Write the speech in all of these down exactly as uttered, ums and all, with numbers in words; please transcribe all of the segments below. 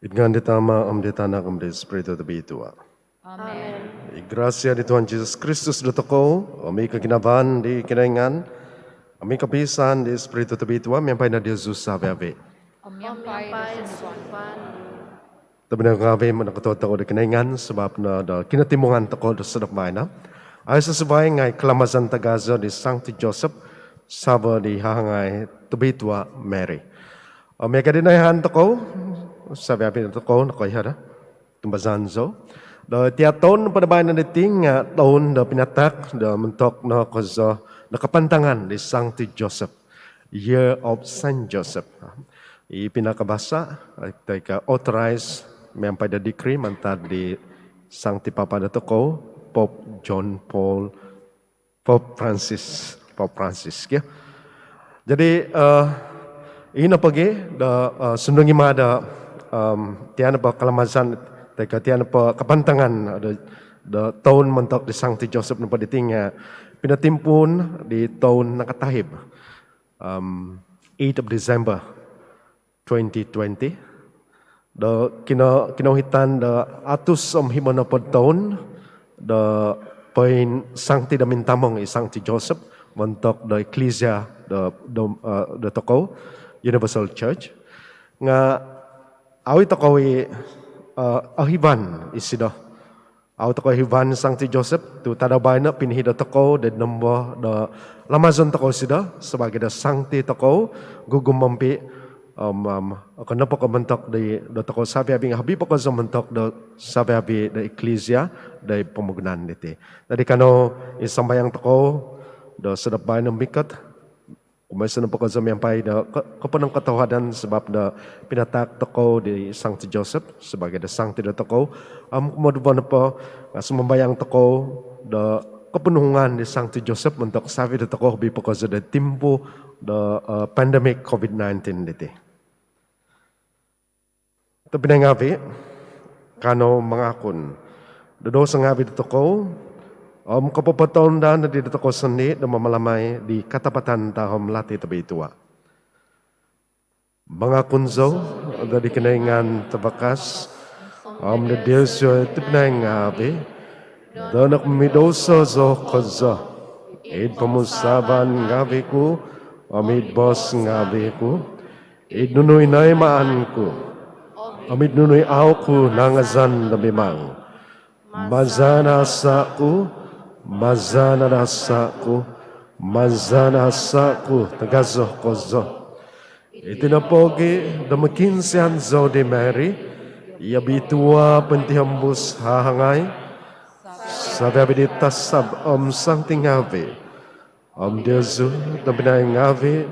Id ngaan di Tama, om di Tanak, om di Spiritu Tobitua. Amen. I grasia di Tuhan Jesus Kristus dotokou, om i koginavaan di Kinoingan, om i kopiisaan di Spiritu Tobitua, miampai no diozu savi-avi. Om miampai di sunduan nu. Tobpinai ngaavi, monongkotoluod tokou di Kinoingan sabap no do kinotimungan tokou do sodop baino. Aiso suvai nga i kalamazan tagazo di Sangti Joseph, savo di hahangai Tobitua Mary. Om miaga di noihaan tokou, savi-avi dotokou nokoiho do tumbazaan zou do tia toun nopo do baino diti nga toun do pinataak do montok no kozo do kapantangan di Sangti Joseph, Year of Saint Joseph. I pinakabasa toi ko authorized miampai do decree mantad di Sangti Papa dotokou, Pope John Paul Pope Francis, Pope Francis, kio. Jadi, eh, ino pogi do, eh, sundung i ma do, em, tia nopo kalamazan toi ko tia nopo kapantangan do, do toun montok di Sangti Joseph nopo diti nga pinotimpuun di toun nakatahib, em, eighth of December twenty twenty, do kino-, kinouhitan do atus om himo nopod toun do poinsangti do mintamong i Sangti Joseph montok do Eklisia do, do, eh, dotokou, Universal Church. Nga au i tokou i, eh, ohivan isido. Au tokou ohivan Sangti Joseph, tu tadau baino pinihi dotokou do nombo do lamazon tokou isido sabaagi do sangti tokou gugumompi, om, om, okon nopo ko montok di dotokou savi-avi nga hobi po kozo montok do savi-avi do Eklisia do pomogunan diti. Jadi kanou i sambayang tokou do sodop baino mikot, kumoiso nopo kozo miampai do ko-, koponongkotohuadan sabap do pinataak tokou di Sangti Joseph sabaagi do sangti dotokou. Om kumoduvo nopo nga sumambayang tokou do koponuhungan di Sangti Joseph montok savi dotokou hobi po kozo do timpu do, eh, pandemik COVID nineteen diti. Tobpinai ngaavi, kanou mangakun do douso ngaavi dotokou om kopopotounda nodi dotokou sondii do mamalamai di katapatan tahom lati tobitua. Mangakun zou do di Kinoingan Tavakas om do diozu tobpinai ngaavi do nokomidouso zou kozo id pomusaavan ngaavi ku om id boos ngaavi ku, id nunu i noimaan ku om id nunu i au ku nangazan do mimang. Maza nasa ku, maza nasa ku, maza nasa ku tagazo kozo. Iti nopogi do mokiinsian zou di Mary i obitua pointihombus hahangai, savi-avi di tasab om sangti ngaavi, om diozu tobpinai ngaavi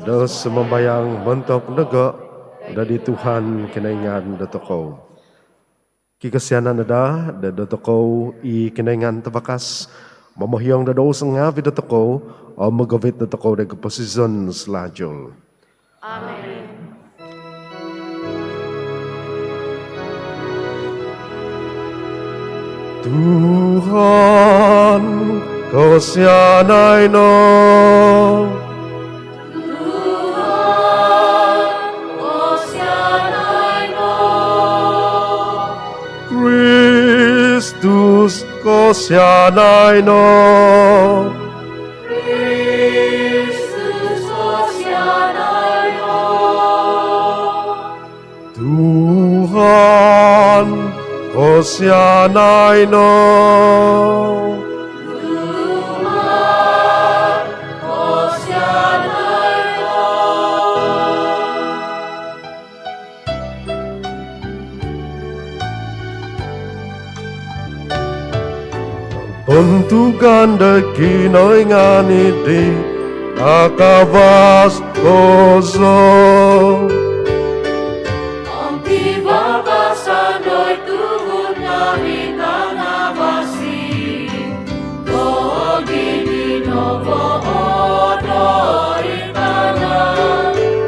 do sumambayang montok dogo do di Tuhan Kinoingan dotokou. Kikosianan no daa do dotokou i Kinoingan Tavakas, momohiong do douso ngaavi dotokou om mogovit dotokou do koposizon salajul. Amen. Tuhan, kosianai no. Tuhan, kosianai no. Kristus, kosianai no. Kristus, kosianai no. Tuhan, kosianai no. Tuhan, kosianai no. Bontugan do Kinoingan id di takavas kozo. Om pibabasan doid tuhun ngaavi tanavasi, koginavaan doid tana,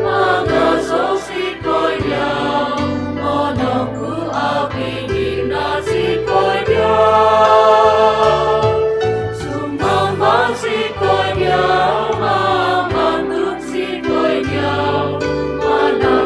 mangazou zikoi diau, monongkuvaa pingindad zikoi diau, sumamba zikoi diau, mamantug zikoi diau, mana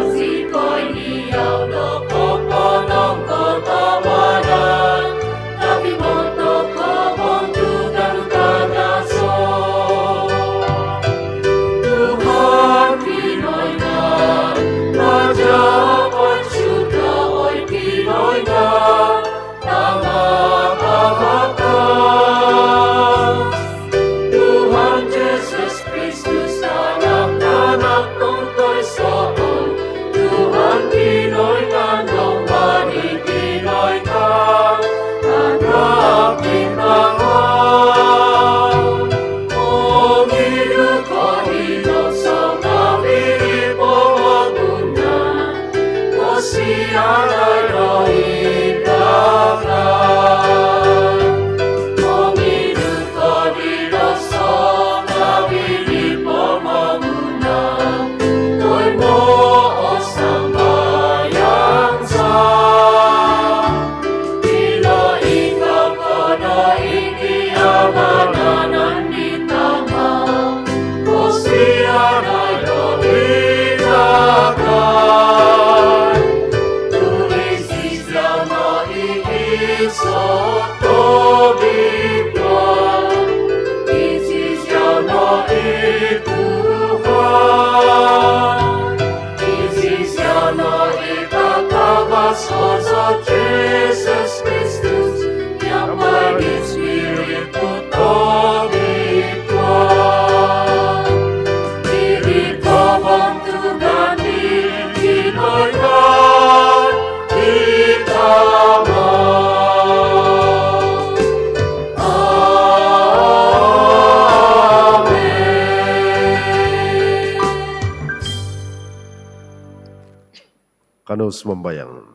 Sozo Jesus Kristus, miampai di Spiritu Tobitua, id kobontugan di Kinoingan i Tama. Amin. Kanou sumambayang.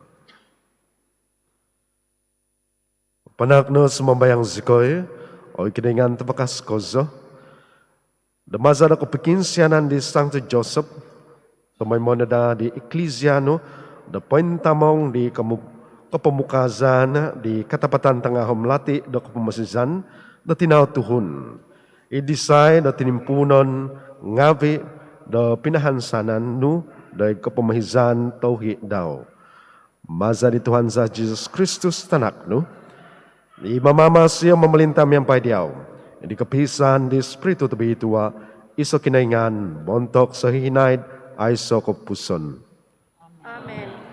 Panaak no sumambayang zikoi, oi Kinoingan Tavakas kozo, do maza do kopikinsianan di Sangtu Joseph, tomoimo no daa di Eklisia nu do pointamong di komu-, kopomukazan di katapatan tangahom lati do kopomosizan do tinau tuhun, id disai do tinimpuunon ngaavi do pinahansanan nu do id kopomohizan touhi dau. Maza di Tuhan za Jesus Kristus Tanak nu, i mamaamasi om momolinta miampai diau, id kopiisaan di Spiritu Tobitua, iso Kinoingan, montok sohihinaid aiso kopupuson. Amin.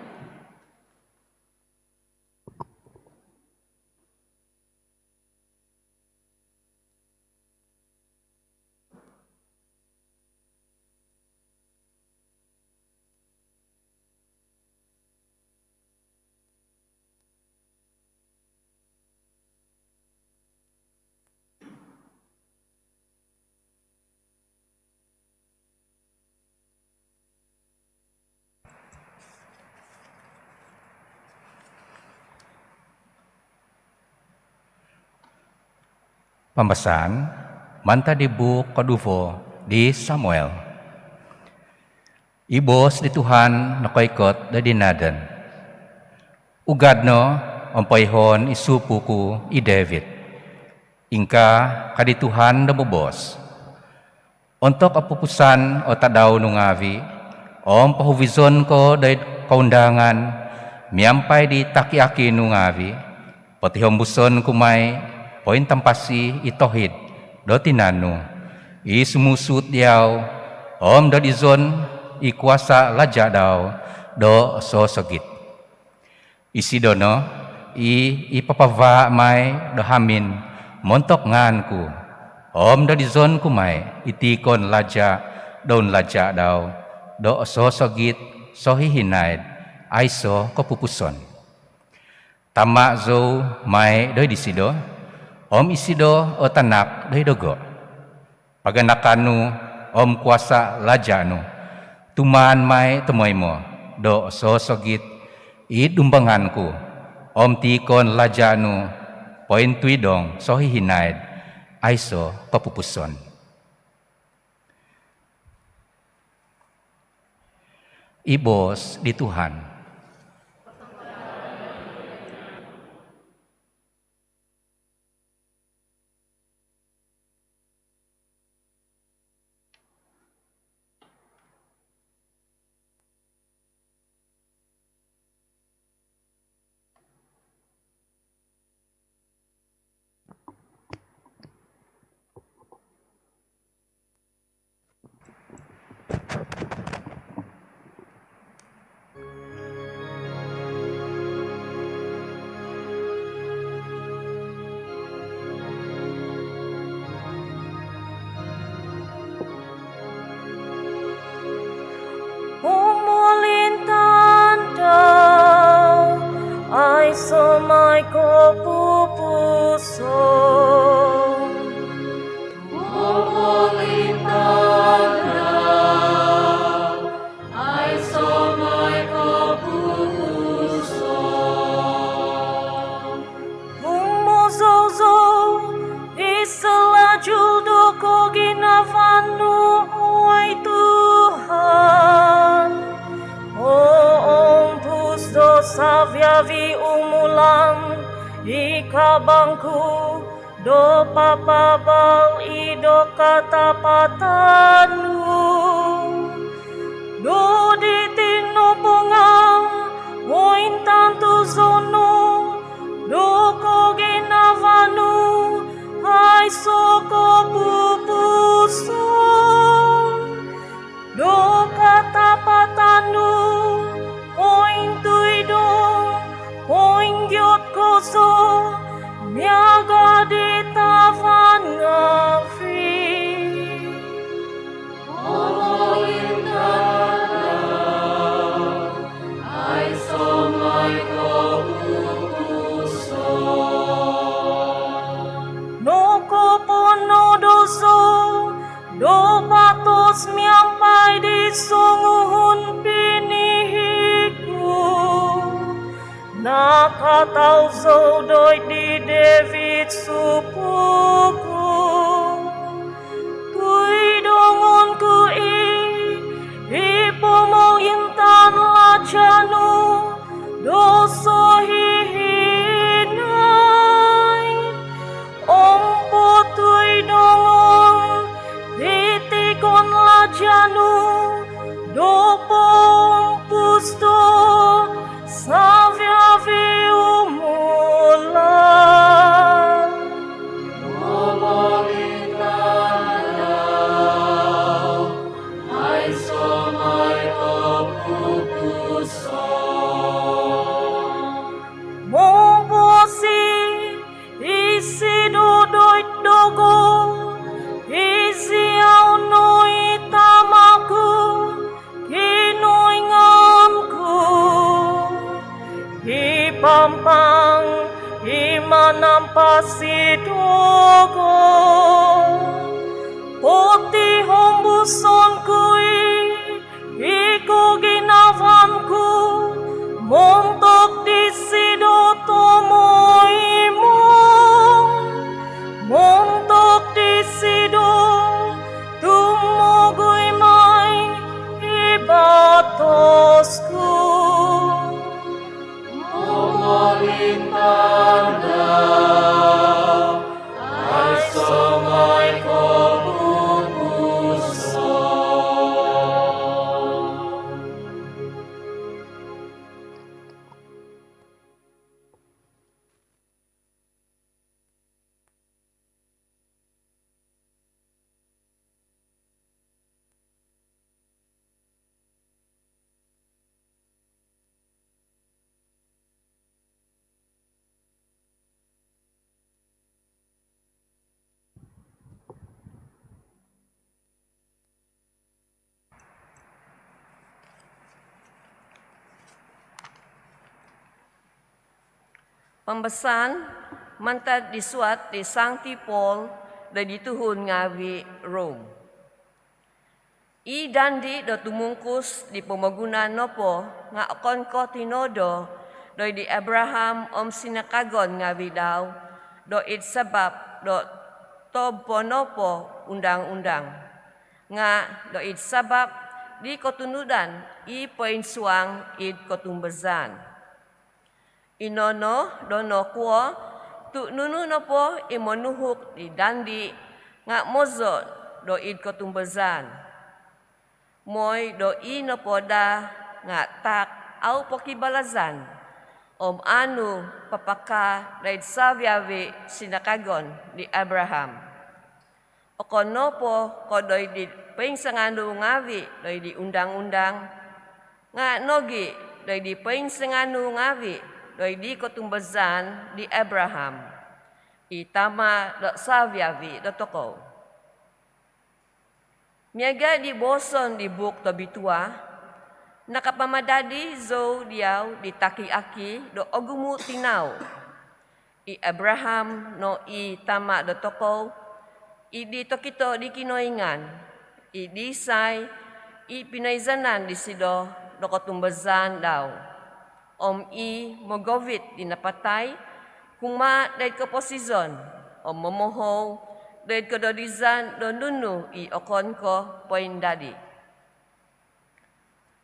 Pambasaan mantad di buuk koduvo di Samuel. I boos di Tuhan nokoikot do di Natan, "Ugad no om poihoon i supu ku i David. Ingkaa ka di Tuhan do moboos: Ontok opupusan o tadau nu ngaavi om pohuvizon ko doid koundangan miampai di taki-aki nu ngaavi, potihombuson ku mai pointampasi i tohid do tinan nu, i sumusuut diau, om dodizon i kuasa laja dau do sosogit. Isido no i ipapavaa mai do hamin montok ngaan ku, om dodizon ku mai i tiikon laja do unlaja dau do sosogit sohihinaid aiso kopupuson. Tama zou mai doid disido, om isido o tanak doid dogo. Paganakan nu om kuasa laja nu tumaan mai tomoimo do sosogit id dumbangan ku, om tiikon laja nu pointuidong sohihinaid aiso kopupuson." I boos di Tuhan. Pomolintaan dau aiso mai kopupuson. Pomolintaan dau aiso mai kopupuson. Humozou zou id salajul do koginavaan nu, oi Tuhan, o ompus do saviavi umulan. I kabang ku do papaabal i do katapatan nu, do diti nopo nga pointantu zou no do koginavaan nu aiso kopupuson, do katapatan nu pointuidong Katau zou doid di David supu ku, tuidongon ku i', i' pomointaan laja' nu do sohihinaid. Om potuidongon di tikon laja' nu do poompus do savi-avi' umul. Pomolintaan dau aiso' mai kopupuson. Mobosi' isido doid dogo, iziau no i Tama ku, Kinoingan ku, i pampang i manampasi dogo. Potihombuson ku i' i koginavaan ku montok disido tomoimo, montok disido tumogoi mai i batos ku. Pomolintaan dau aiso' mai kopupuson. Pambasaan mantad di suat di Sangti Paul doid di tuhun ngaavi' Rom. I dandi do tumungkus di pomogunan nopo nga' okon ko' tinoodo doid di Abraham om sinakagon ngaavi' dau doid sabap do toob po nopo undang-undang, nga' doid sabap di kotunudan i poinsuang id kotumbazaan. Ino no do nokuo tu' nunu nopo i monuhuk di dandi nga' mozo' doid kotumbazaan, moi do i nopo daa nga' taak au' pokibalazan om aanu papakaa doid savi-avi' sinakagon di Abraham. Okon nopo ko' doid di poinsanganu ngaavi' doid di undang-undang, nga' nogi' doid di poinsanganu ngaavi' doid di kotumbazaan di Abraham, i tama' do savi-avi' dotokou. Miaga' di booson di Buuk Tobitua, nakapamadadi zou diau di taki-aki do ogumu' tinau. I Abraham no i tama' dotokou, i di tokito di Kinoingan, i disai i pinoizanan disido do kotumbazaan dau, om i mogovit di napatai kumaa doid koposizon, om momohou doid kododizan do nunu i okon ko' poindadi.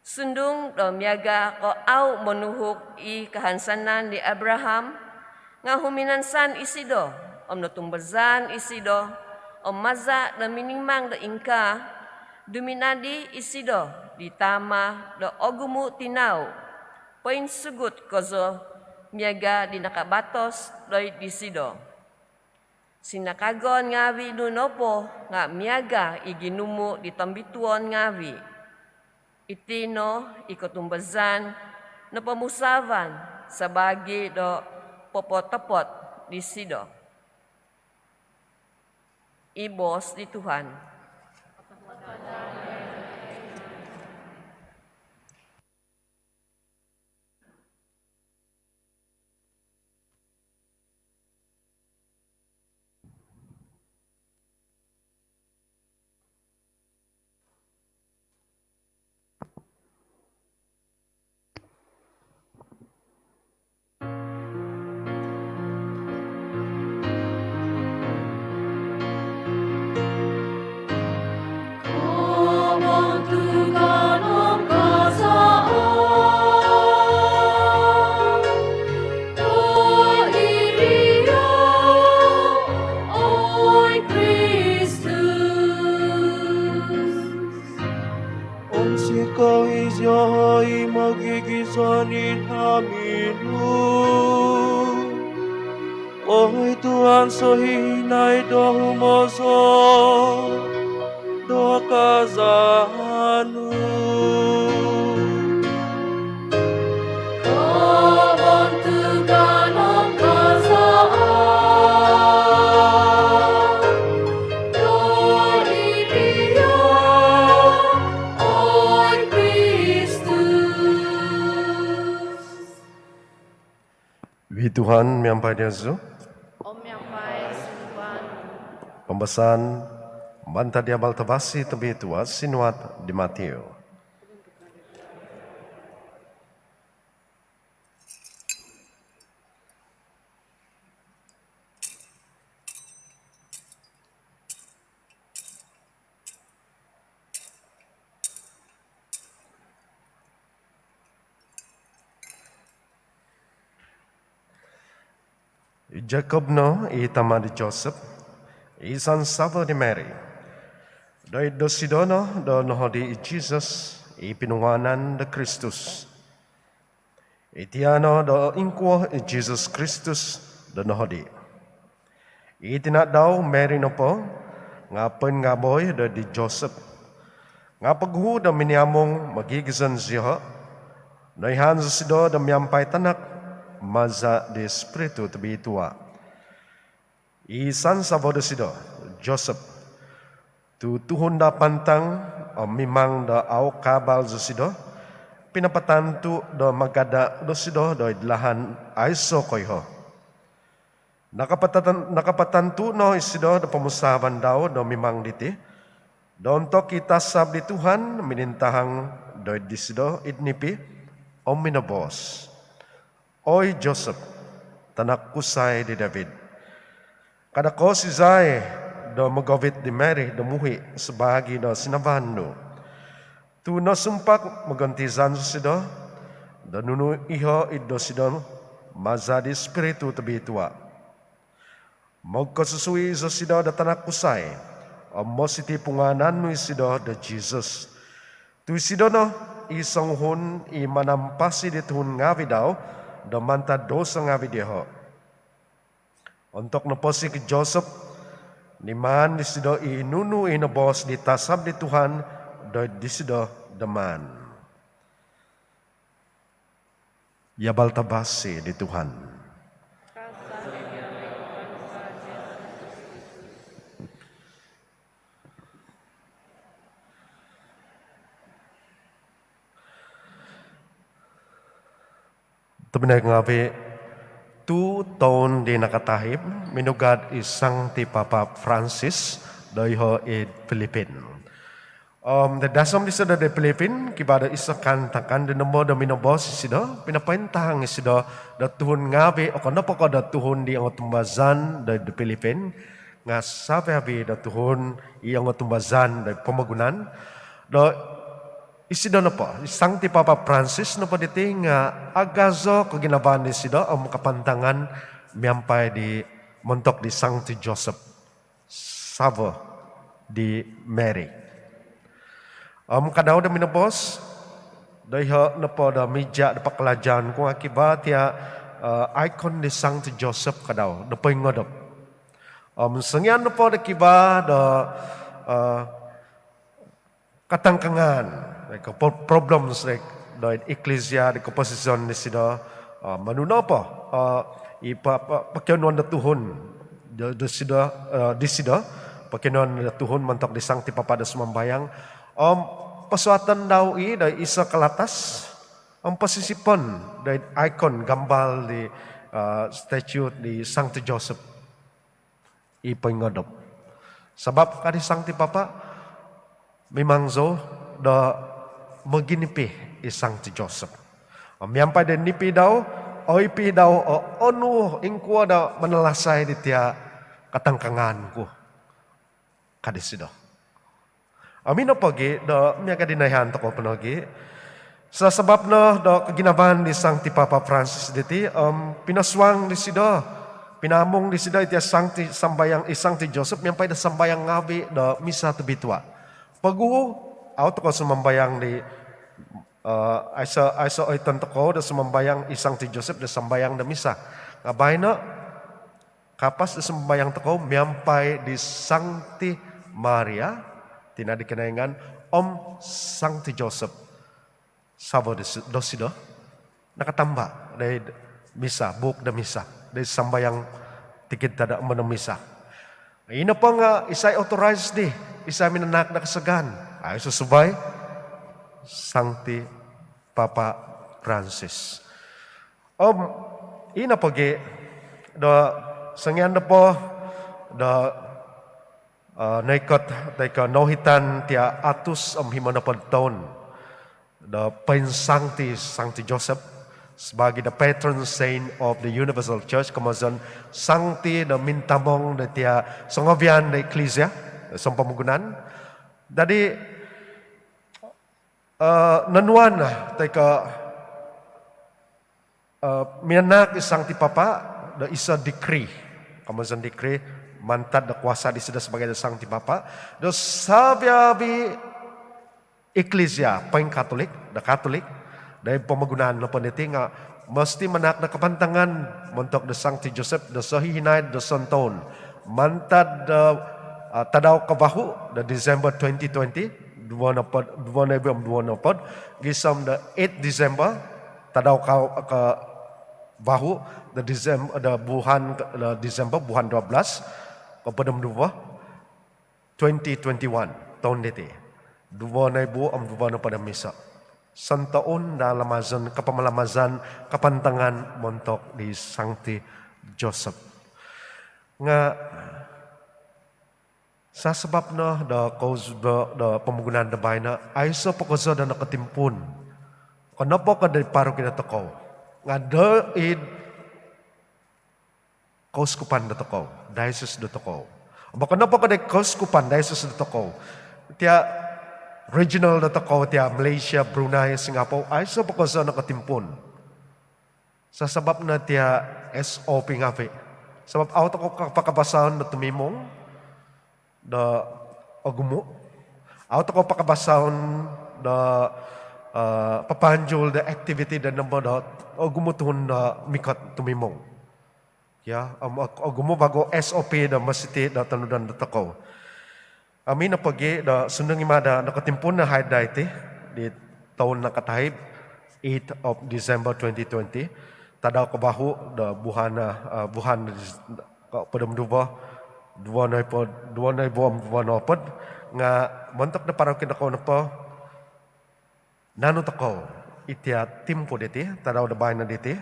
Sundung do miaga' ko' au' monuhuk i kahansanan di Abraham, nga' huminansan isido om notumbazaan isido, om maza' do minimang do ingkaa, duminadi isido di tama' do ogumu' tinau, poinsugut kozo miaga' di nakabatos doid disido. Sinakagon ngaavi' nu nopo nga' miaga' i ginumu' di tombituon ngaavi'. Iti no i kotumbazaan nopomusaavan sabaagi do popotopot disido. I boos di Tuhan. mogigizon id hamin nu. Oi Tuhan, sohinaid do humozou do kazaan nu. Kabantugan om kazaan do id Diau, oi Kristus. Wi Tuhan miampai diozu. Om miampai sunduan nu. Pambasaan mantad di Abal Tavasi Tobitua sinuat di Matiu. I Jakob no i tama di Josep, i sansavo di Mary, doid dosido no do nohodi i Jisus i pinungaanan do Kristus. Itia no do ingkuo i Jisus Kristus do nohodi. I tina dau Mary nopo nga poingaboi do di Josep. Nga poguhu do miniamung mogigizon zioho, noihaan zosido do miampai tanak maza di Spiritu Tobitua. I sansavo dosido, Josep, tu tuhun do pantang om mimang do au kaabal zosido, pinapatantu do magada dosido doid lahan aiso koiho. Nakapatatan-, nakapatantu no isido do pomusaavan dau do mimang diti, do ontok i tasab di Tuhan minintahang doid disido id nipi, om minoboos, Oi Josep, tanak kusai di David, kada koosizai do mogovit di Mary do muhi sabaagi do sinavaan nu. Tu nosumpak mogontizan zosido do nunu iho id dosido maza di Spiritu Tobitua. Mogkosusui zosido do tanak kusai, om mositi pungaanan nu isido do Jisus. Tu isido no i songuhun i manampasi di tuhun ngaavi dau do mantad douso ngaavi dioho. Ontok noposik i Josep, nimaan disido i nunu i noboos di tasab di Tuhan doid disido do maan. Abal Tavasi di Tuhan. Tobpinai ngaavi, tu toun di nakatahib, minugad i Sangti Papa Francis doiho id Pilipin. Om do dasom disido do Pilipin, kivaa do iso kaantakan di nombo do minoboos isido, pinapaintahang isido do tuhun ngaavi, okon nopo ko do tuhun di ongotumbazaan do, do Pilipin, nga savi-avi do tuhun i ongotumbazaan do pomogunan, do isido nopo, i Sangti Papa Francis nopo diti nga agazo koginavaan disido om kapantangan miampai di montok di Sangti Josep, savo di Mary. Om ka dau do minoboos, doiho nopo do mija do pakalajaan ku nga kivaa tia, eh, ikon di Sangti Josep ka dau, do poingodop. Om songian nopo do kivaa do, eh, katangkangan, like, pro-, problems, like, doid eklisia, di koposizon disido, eh, manu nopo, eh, i pa-, pa-, pokionuon do tuhun, do, disido, eh, disido, pokionuon do tuhun montok di Sangti Papa do sumambayang, om posuaton dau i doid iso kalatas, om posisipon doid ikon gambal di, eh, statue di Sangti Josep i poingodop. Sabap ka di Sangti Papa, mimang zou do moginipi i Sangti Josep. Miampai do nipi dau, oipi dau o onu ingkuo do manalasai di tia katangkangan ku, ka disido. Om ino pogi do miaga di noihaan tokou po nogi. Sasabap no do koginavaan di Sangti Papa Francis diti, om pinosuang disido, pinaamung disido itia Sangti sambayang, i Sangti Josep miampai do sambayang ngaavi do Misa Tobitua. Poguhu, au tokou sumambayang di Eh, aiso, aiso oiton tokou do sumambayang i Sangti Joseph do sambayang do misa. Nga baino, kapas do sumambayang tokou miampai di Sangti Maria, tina di Kinoingan, om Sangti Joseph, savo dosido, nakatamba doid misa, buuk do misa, doid sambayang tikid tadau om do misa. Ino po nga isai authorized di, isai minanahak do kasagaan? Aiso subai, Sangti Papa Francis. Om ino pogi do songian nopo do eh, noikot toi ko nouhitan tia atus om himo nopod toun do poinsangti Sangti Joseph sabaagi the patron saint of the universal church, komozon sangti do mintamong do tia songovian do eklisia, sompomogunan. Dadi, eh, nonuan toi ko eh, minanahak i Sangti Papa do iso decree. Komozon decree, mantad do kuasa disido sabaagi do Sangti Papa, do savi-avi eklisia poingkatolik, do Katolik, do pomogunan nopo diti nga mositi manahak do kapantangan montok do Sangti Joseph do sohihinaid do sontoun. Mantad do, eh, tadau kavahu do Disember twenty twenty, duvo nopod, duvo noibu om duvo nopod, gisom do eight Disember, tadau ka, kavahu do Disem-, do vuhan, do Disember, vuhan dua belas, kohopod om duvo, twenty twenty-one, toun diti. Duvo noibu om duvo nopod om iso. Sontoun do lamazon, kapamalamazan, kapantangan montok di Sangti Joseph. Nga, sasabap no do kouz-, do, do pomogunan do baino, aiso po kozo do nokotimpuun. Okon nopo ko doid paroki dotokou, nga doid kouskupan dotokou, diocese dotokou. Om okon nopo ko doid kouskupan, diocese dotokou, tia regional dotokou, tia Malaysia, Brunei, Singapore, aiso po kozo nokotimpuun. Sasabap no tia S O P ngavi. Sabap au tokou ka-, pakabasaon do tumimung do ogumu. Au tokou pakabasaon do, eh, papanjul do aktiviti do nombo do ogumu tuhun do mikot tumimung. Ya, om og-, ogumu vagu S O P do mositi do tonudon dotokou. Om ino pogi do sundung i mada nokotimpuun no haid diti di toun nakatahib, eighth of December twenty twenty, tadau kavahu do vuhan, eh, vuhan kohopod om duvo, duvo noibu, duvo noibu om duvo nopod, nga montok do paroki dotokou nopo, nanu tokou itia timpu diti, tadau do baino diti,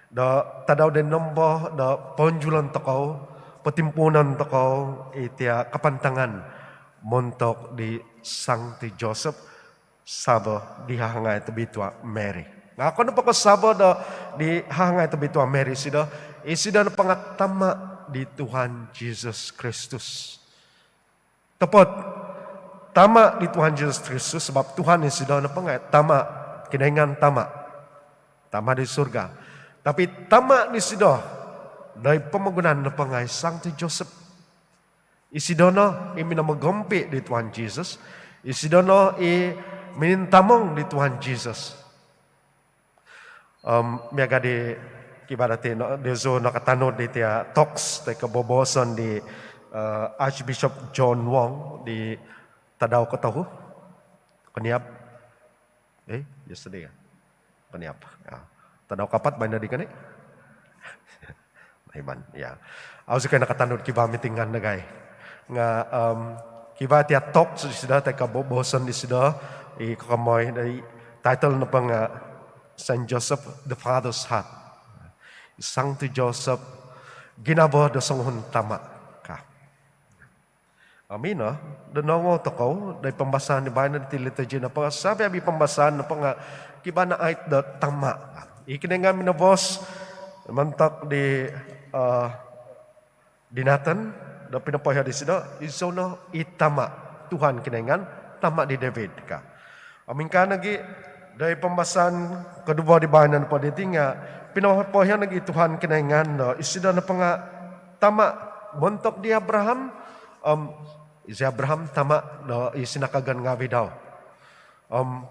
do tadau do nombo do ponjulon tokou, potimpuunon tokou itia kapantangan montok di Sangti Joseph, savo di Hahangai Tobitua Mary. Nga okon nopo ko savo do di Hahangai Tobitua Mary isido, isido nopo nga tama di Tuhan Jesus Kristus. Topot, tama di Tuhan Jesus Kristus, sabap Tuhan isido nopo nga tama, Kinoingan Tama. Tama di surga. Tapi tama disido doid pomogunan nopo nga i Sangti Joseph. Isido no i minomogompi di Tuhan Jesus. Isido no i minintamong di Tuhan Jesus. Om miaga di kivaa dati no, diozu nakatanud di tia talks toi ko boboson di, eh, Archbishop John Wong di tadau kotohu. Koniab. Eh, yesterday ka? Koniab. Ya. Tadau kapat baino di koni. Iman, ya. Au zikoi nakatanud kivaa mitingan dagai. Nga, em, kivaa tia talks disido, toi ko bo-, boboson disido, i kokomoi, di title nopo nga Saint Joseph the Father's Heart. Sangti Joseph, ginavo do songuhun tama. Ka. Om ino, do noongou tokou, doid pambasaan di baino diti liturgi nopo nga, savi-avi pambasaan nopo nga, kivaa no ait do tama. I Kinoingan minoboos, montok di, eh, di Nathan, do pinopoiho disido, izou no i Tama, Tuhan Kinoingan, Tama di David, ka. Om ingkaa nogi, doid pambasaan koduvo di baino nopo diti nga, pinopoiho nogi Tuhan Kinoingan do, isido nopo nga tama montok di Abraham, om, isi Abraham tama do i sinakagon ngavi dau. Om,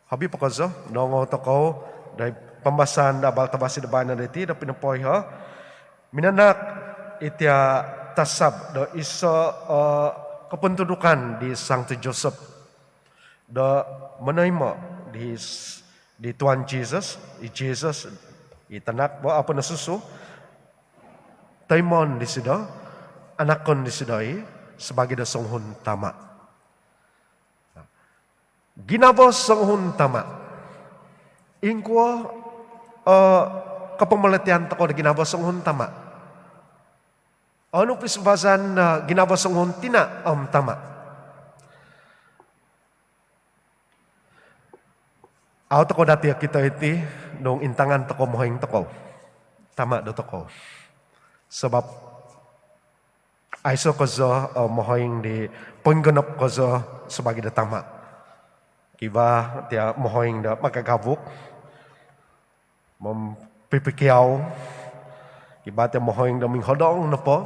Hobi po kozo, nokoongou tokou do pambasaan do abal tavasi do baino diti do pinopoiho, minanahak iti a tasab do iso o kopontudukan di Sangti Joseph do monoimo di, di Tuhan Jesus, i Jesus, i tanak bo apo nosusu, toimoon disido, anakon disido i sabaagi do songuhun tama. Ginavo songuhun tama. Ingkuo o kopomolotian tokou do ginavo songuhun tama? Onu pisuvazan do ginavo songuhun tina om tama? Au tokou dati okito iti nung intangan tokou mohoing tokou, tama dotokou. Sabab aiso kozo o mohoing di poinggonop kozo sabaagi do tama. Kivaa tia mohoing do magagavuk, mompipikiau. Kivaa tia mohoing do minghodong nopo.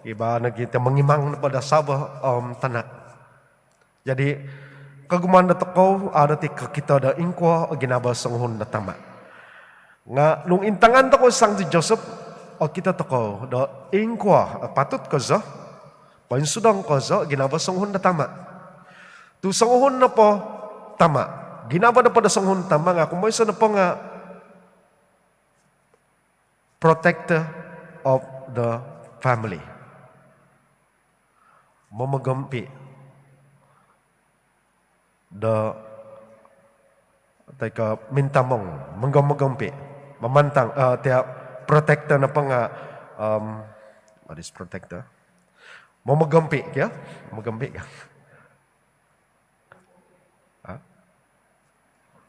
Kivaa nogi tia mongimang nopo do savo om tanak. Jadi, kogumuan dotokou au dati kokito do ingkuo o ginavo songuhun do tama. Nga nung intangan tokou Sangti Joseph, okito tokou do ingkuo o patut kozo, poinsudong kozo ginavo songuhun do tama. Tu songuhun nopo tama, ginavo nopo do songuhun tama nga kumoiso nopo nga protector of the family. Momogompi do toi ko mintamong, mogom-, mogompi, mamantang, eh, tia protector nopo nga, em, what is protector? Momogompi kio? Mogompi kio? Ha?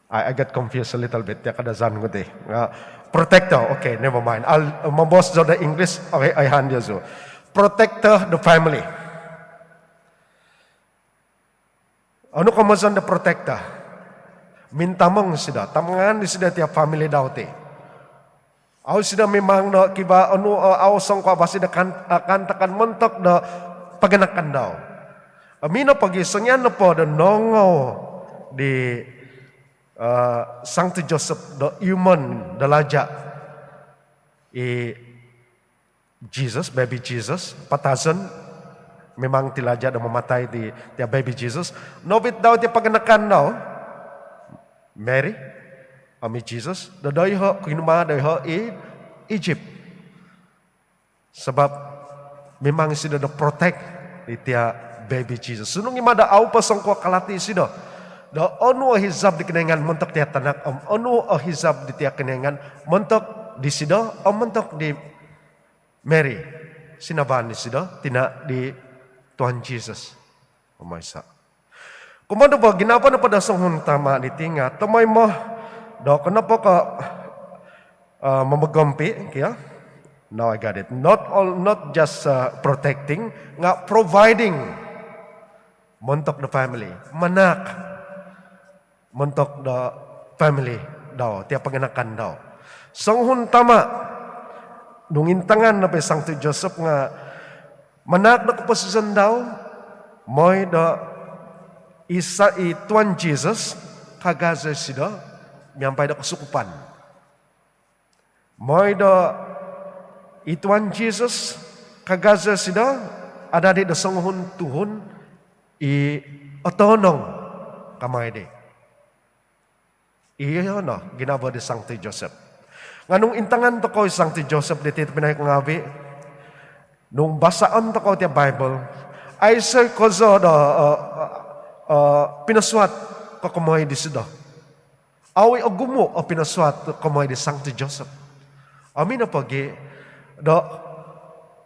I, I got confused a little bit. Tia Kadazan ku ti. Ah, protector. Okay, never mind. I'll, uh, mabos zou do English. Okay, I hand you so. Protector the family. Onu komozon do protector? Mintamong isido, tamangan disido tia family dau ti. Au isido mimang do kivaa onu, eh, au songkuo avasi do kan-, eh, kaantakan montok do paganakan dau. Om ino pogi songian nopo do noongou di, eh, Sangti Joseph do ihumon do laja i Jesus, baby Jesus, patazon, mimang ti laja do mamatai ti, tia baby Jesus. Novit dau tia paganakan dau, Mary om i Jesus, do doiho, koinuma doiho id Egypt. Sabab mimang isido do protect di tia baby Jesus. Sundung i mada au po songkuo kalati isido do onu o hizab di Kinoingan montok tia tanak om onu o hizab di tia Kinoingan montok disido om montok di Mary, sinavaan disido, tina di Tuhan Jesus. Kumoiso. Kumoduvo, ginavo nopo do songuhun tama diti nga tomoimo do okon nopo ko, eh, momogompi kio. Now I got it. Not all, not just, eh, protecting, nga providing montok do family. Manahak montok do family dau, tia paganakan dau. Songuhun tama, nung intangan nopo i Sangti Joseph nga manahak do koposizon dau, mooi do isa i Tuhan Jesus, kagazo isido miampai do kosukupan. Mooi do i Tuhan Jesus, kagazo isido adadi do songuhun tuhun i otoonong kamai di. Iyo no ginavo di Sangti Joseph. Nga nung intangan tokou i Sangti Joseph diti tobpinai ku ngaavi, nung basaon tokou tia Bible, aiso kozo do, eh, eh, pinosuat kokomoi disido. Au i ogumu o pinosuat kokomoi di Sangti Joseph. Om ino pogi do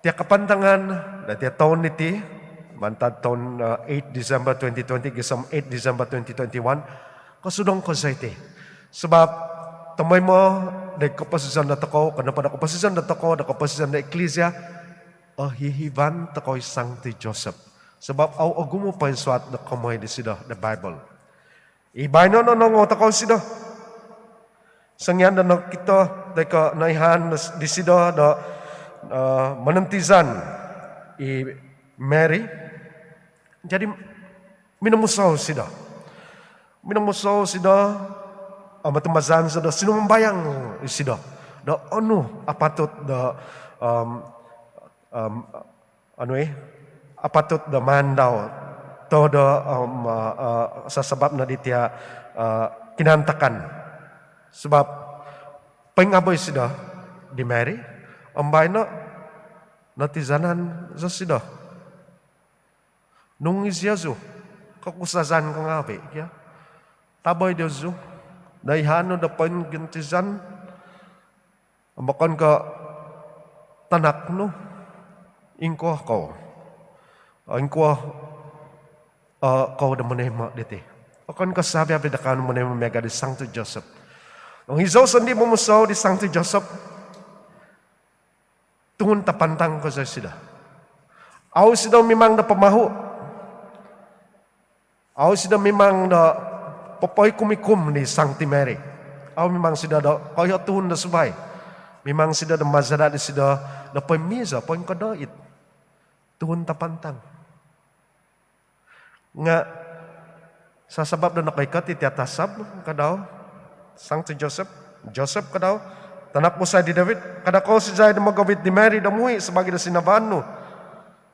tia kapantangan do tia toun diti, mantad toun, eh, eight December twenty twenty gisom eight December twenty twenty-one, kosudong kozo iti. Sabab tomoimo do koposizon dotokou, okon nopo do koposizon dotokou, do koposizon do eklisia, ohihivan tokou i Sangti Joseph. Sabab au ogumu poinsuat do kokomoi disido do Bible. I baino no noongou tokou isido. Songian do nokito toi ko noihaan disido do, eh, monontizan i Mary. Jadi minomusou isido. minomusou isido om otumbazaan isido do sinumambayang isido do onu apatut do, om, om, onu i, apatut do maan dau, toi do, om, eh, eh, sasabap no ditia, eh, kinaantakan. Sabap poingaboi isido di Mary, om baino notizanan zosido. Nung iziozu, kokusazan ko ngaavi' kio. Taboi diozu, noihaan nu do poingintizan, om okon ko' tanak nu, ingkuo kou. Ingkuo, eh, kou do monoimo diti. Okon ko' savi-avi do kaanu monoimo miaga di Sangti Joseph. Nung izou sondii momusou di Sangti Joseph, tuhun tapantang kozo isido. Au isido mimang do pamahu. Au isido mimang do popoikum-ikum di Sangti Mary. Au mimang isido do koiho tuhun do suvai. Mimang isido do maza' disido do poimizo, poingkodoit. Tuhun tapantang. Nga' sasabap do nokoikot iti tasab, ka dau Sangti Joseph, Joseph, ka dau, tanak kusai di David, kada' kou sizai do mogovit di Mary do muhi' sabaagi do sinavaan nu.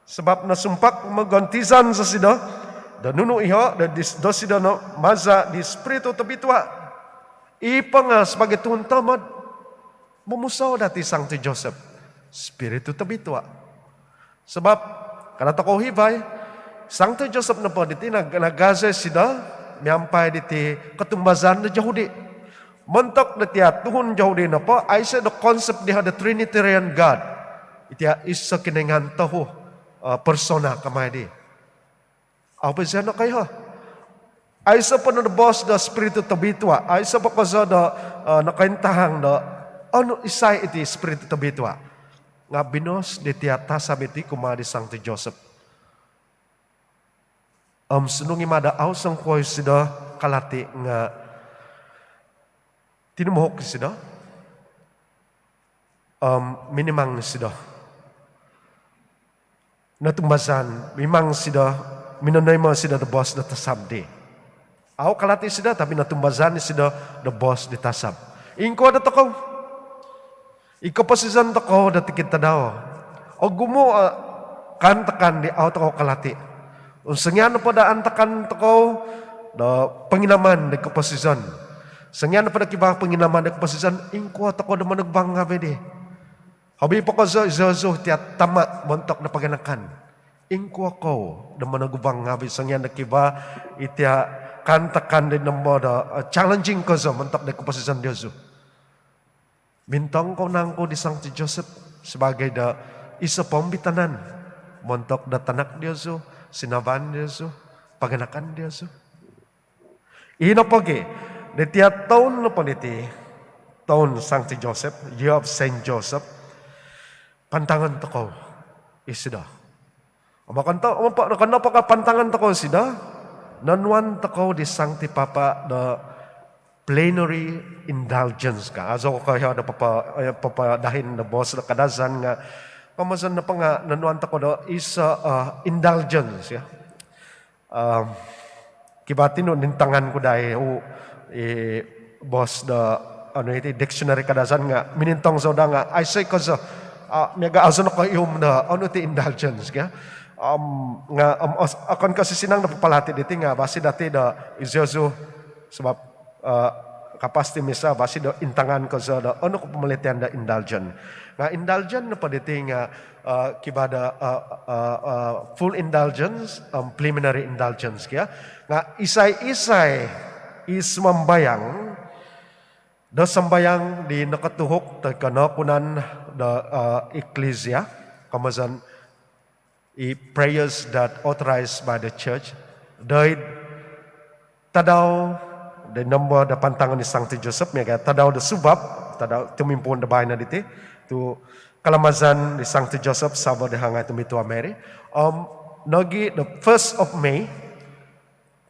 Sabap nosumpak mogontizan zosido do nunu iho' do dis-, dosido no maza' di Spiritu Tobitua. I po nga' sabaagi tuhun tomod, momusou dati Sangti Joseph, Spiritu Tobitua. Sabap kada' tokou hivai, Sangti Joseph nopo diti nag-, nagazo isido miampai diti kotumbazaan do Jahudi. Montok ditia tuhun Jahudi nopo, aiso do konsep diho do Trinitarian God. Itia iso Kinoingan tohu, eh, persona kamai di. Au po isido nokoiho. Aiso po no do boos do Spiritu Tobitua. Aiso po kozo do, eh, nokointahang do onu isai iti Spiritu Tobitua. Nga' binoos ditia tasab iti kumaa di Sangti Joseph. Om sundung i' mada au songkuo isido kalati nga' tinumuhuk isido. Om minimang isido. Notumbazaan, mimang isido, minonoimo isido do boos do tasab di. Au kalati isido, tapi notumbazaan isido do boos di tasab. Ingkuo do tokou? I koposizon tokou do tikid tadau. Ogumu, eh, kaantakan di au tokou kalati. Songian nopo do antakan tokou do ponginaman do koposizon. Songian nopo do kivaa ponginaman do koposizon, ingkuo tokou do monogubang ngaavi' di. Hobi po kozo iziozu tia tama' montok do paganakan. Ingkuo kou do monogubang ngaavi' songian do kivaa itia kaantakan di nombo do, eh, challenging kozo montok do koposizon diozu. Mintong kou nangku di Sangti Joseph sabaagi do iso poomitanan montok do tanak diozu, sinavaan diozu, paganakan diozu. Ino pogi, ditia toun nopo diti, toun Sangti Joseph, Year of Saint Joseph, pantangon tokou isido. Om okon to, om po, okon nopo ko' pantangon tokou isido, nonuan tokou di Sangti Papa do plenary indulgence ka. Au zou koiho do papa, eh, papadahin do boos do Kadazan nga', komozon nopo nga' nonuan tokou do iso, eh, indulgence, ya. Om kivaa tinu nintangan ku daa i, u, i boos do, onu iti, dictionary Kadazan nga' minintong zou daa nga' aiso i' kozo, ah, miaga au zou nokoihum do onu iti indulgence ka. Om nga', om os-, okon ko' sisinang do papalati diti nga' basi dati do iziozu sabap, eh, kapas ti misa basi do intangan kozo do onu ko' pomolitian do indulgence. Nga' indulgence nopo diti nga', eh, kivaa do, eh, eh, eh, full indulgence om preliminary indulgence kio. Nga' isai-isai i sumambayang do sambayang di nokotuhuk toi ko' nookunan do, eh, eklisia, komozon i prayers that authorized by the church, doid tadau di nombo do pantangon di Sangti Joseph, miaga tadau do suvab, tadau tumimpuun do baino diti, tu kalamazan di Sangti Joseph savo di Hangai Tobitua Mary. Om nogi the first of May,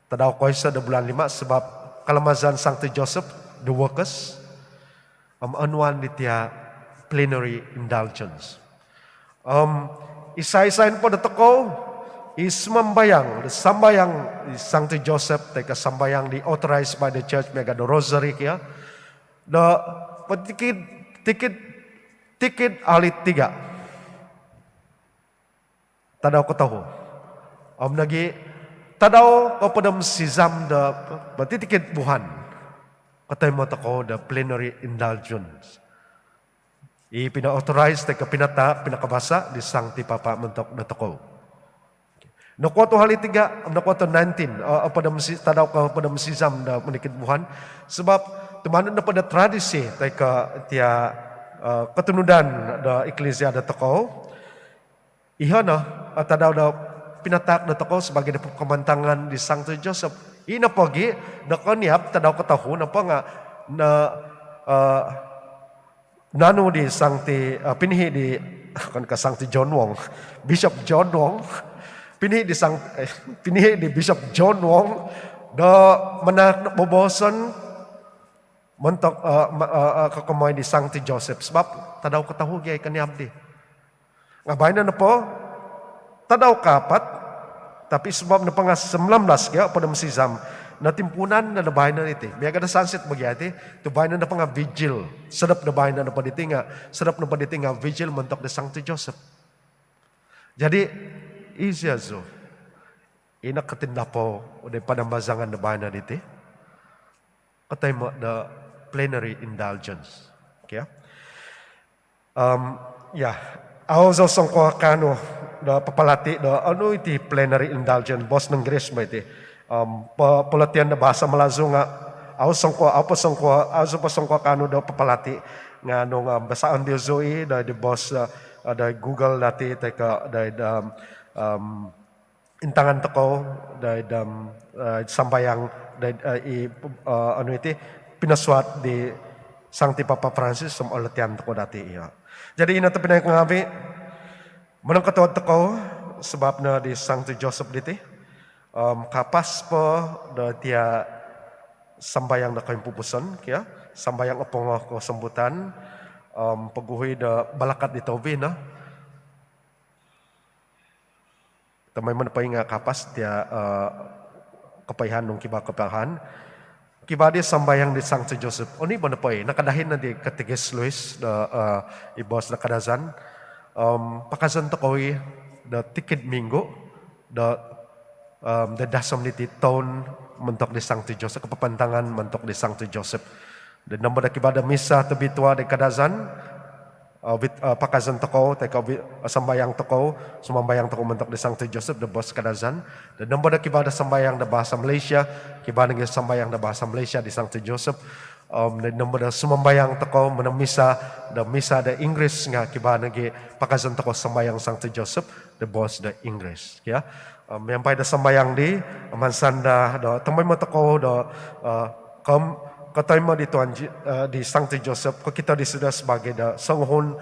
tadau koiso do bulan lima, sabap kalamazan Sangti Joseph the Workers. Om onuan ditia plenary indulgence. Om isai-isai nopo dotokou I sumambayang, sambayang i Sangti Joseph, toi ko sambayang di authorized by the church, miaga do rosary kio. Do, tikid, tikid, tikid hari tiga. Tadau kotohu. Om nogi, tadau kohopod om sizam do, berarti tikid vuhan. Kotoimo tokou do plenary indulgence. I pina-authorize toi ko pinataak, pinakabasa di Sangti Papa montok dotokou. Nokuo tu hari tiga, nokuo tu nineteen, eh, hopod om si-, tadau kohopod om sizam do monikid vuhan. Sebab, tumanud nopo do tradisi, toi ko tia, eh, kotunudan do eklisia dotokou. Iho no, eh, tadau do pinataak dotokou sabaagi do pamantangan di Sangti Joseph. I nopo gia, do koniab, tadau kotohu nopo nga, no, eh, nanu di Sangti, eh, pinihi di, okon ko Sangti John Wong, Bishop John Wong, pinihi di Sang-, eh, pinihi di Bishop John Wong, do manaak do boboson, montok, eh, ma-, eh, eh, kokomoi di Sangti Joseph, sebab tadau kotohu gia i koniab di. Nga baino nopo, tadau kaapat, tapi sebab nopo nga sembilan belas gia, hopod om sizam, notimpuunan no do baino diti. Miaga do sunset bo gia iti, tu baino nopo nga vigil. Sodop do baino nopo diti nga, sodop nopo diti nga vigil montok di Sangti Joseph. Jadi, isi azu, ino kotindapou di panambazangan do baino diti. Kotoimo do plenary indulgence. Kio. Om, ya, au zou songkuo kaanu do papalati do, onu iti plenary indulgence, boos Inggeris bo iti. Om, po-, polotian do bahasa Malazu nga, au songkuo, au po songkuo, au zou po songkuo kaanu do papalati. Nga nung, om, basaon diozu i, do, di boos, eh, do Google dati, toi ko, do, do, om, intangan tokou doid, om, eh, sambayang doid, eh, i, eh, onu iti, pinosuat di Sangti Papa Francis om olotian tokou dati io. Jadi ino tobpinai ngaavi, monongkotoluod tokou sabap no di Sangti Joseph diti, om kapas po do tia sambayang do koimpupuson, kio, sambayang opongo kosombutan, om poguhui do balakat di tobi no. Tomoimo nopo i nga kapas tia, eh, kopoihaan nung kivaa kopoihaan. Kivaa di sambayang di Sangti Joseph. Oni bo nopo i, nakadahin no di Katekis Louis do, eh, i boos do Kadazan. Om, pakazon tokou i do tikid minggu do, om, do dasom diti toun montok di Sangti Joseph, kapapantangan montok di Sangti Joseph. Do nombo do kivaa do misa tobitua di Kadazan, eh, wit-, eh, pakazon tokou, toi ko wi-, eh, sambayang tokou, sumambayang tokou montok di Sangti Joseph do boos Kadazan. Do nombo do kivaa do sambayang do bahasa Malaysia, kivaa nogi sambayang do bahasa Malaysia di Sangti Joseph. Om, do nombo do sumambayang tokou, monomisa do misa do Inggeris nga kivaa nogi pakazon tokou sambayang Sangti Joseph do boos do Inggeris, kio. Om, miampai do sambayang di, mansan daa do, tomoimo tokou do, eh, kom-, kotoimo di Tuhan Ji-, eh, di Sangti Joseph, kokito disido sabaagi do songuhun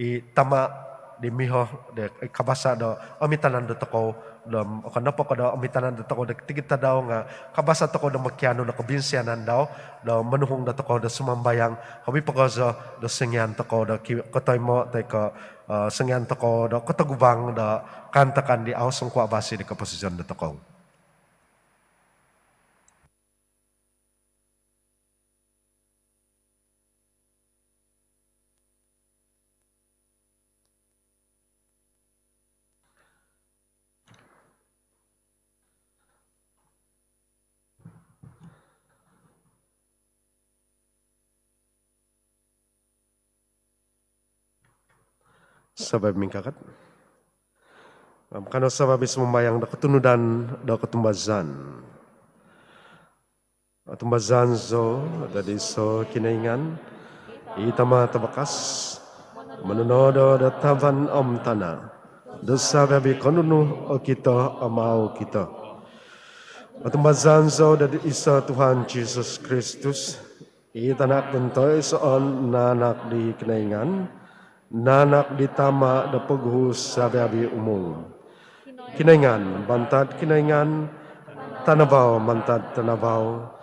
i tama di miho do, i kabasa do omitanan dotokou, do, okon nopo ko do omitanan dotokou do tikid tadau nga kabasa tokou do mokianu do kobinsianan dau, do monuhung dotokou do sumambayang, hobi po kozo do songian tokou do ki-, kotoimo toi ko, eh, songian tokou do kotogubang do kaantakan di au songkuo avasi di koposizon dotokou. Sabaagi mingkakat. Om kanou sabaagi sumambayang do kotunudan do kotumbazaan. Otumbazaan zou doid iso Kinoingan, i Tama tavakas, mononodo do tavan om tana, do sabaagi ko nunu okito om au okito. Otumbazaan zou doid iso Tuhan Jisus Kristus, i Tanak toiso-iso nanak di Kinoingan, nanak di Tama do poguhu sabaagi umul. Kinoingan mantad Kinoingan, tanavau mantad tanavau,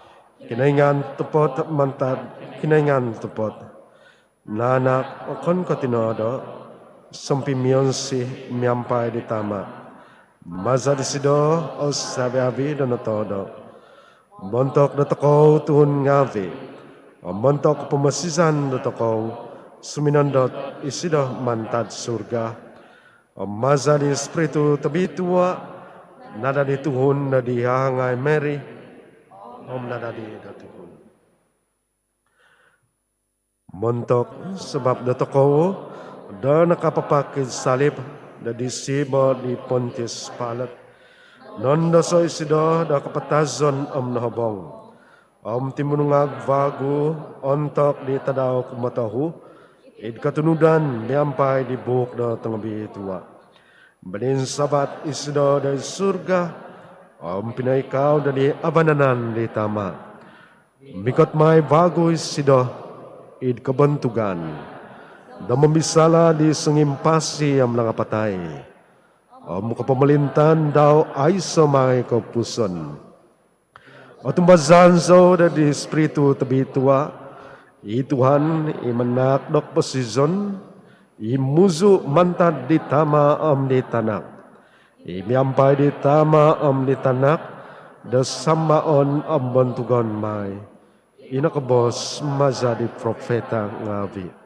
Kinoingan topot mantad Kinoingan topot. Nanak okon ko tinodo, sompimionsi miampai di Tama. Maza' disido o savi-avi' do notodo'. Montok dotokou tuhun ngaavi' om montok pomosizan dotokou, suminondot isido mantad surga. Om maza' di Ispiritu Tobitua', nadadi tuhun do di hahangai Mary om nadadi do tuhun. Montok sabap dotokou do nakapapak id salib do id siibo' di Pontius Pilate, nondoso' isido do kapatazon om nohobong, om timunungag vagu ontok di tadau kumotohu id kotunudan miampai di buuk do tongobitua'. Mininsavat isido do id surga om pinoikau do id vanan di Tama'. Mikot mai vagu isido id kobontugan do momisala' di songimpasi om nangapatai, om kopomolintaan dau aiso' mai koupusan. Otumbazaan zou do di Ispiritu Tobitua', i Tuhan, i manahak do koposizon, i muzu' mantad di Tama' om di Tanak, i miampai di Tama' om di Tanak do sambaon om bontugon mai, i nokobos maza' di profita ngaavi'.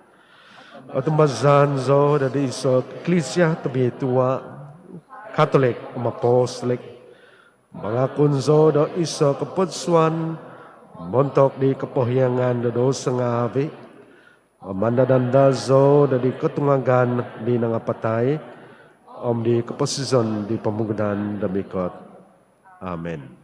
Otumbazaan zou do di iso' iklisia tobitua', Katolik om Apostolik. Mangakun zou do iso' kopodsuan montok di kopohiangan do douso ngaavi'. Om andad-andad zou do di kotungagan di nangapatai om di koposizon di pomogunan do mikot. Amin.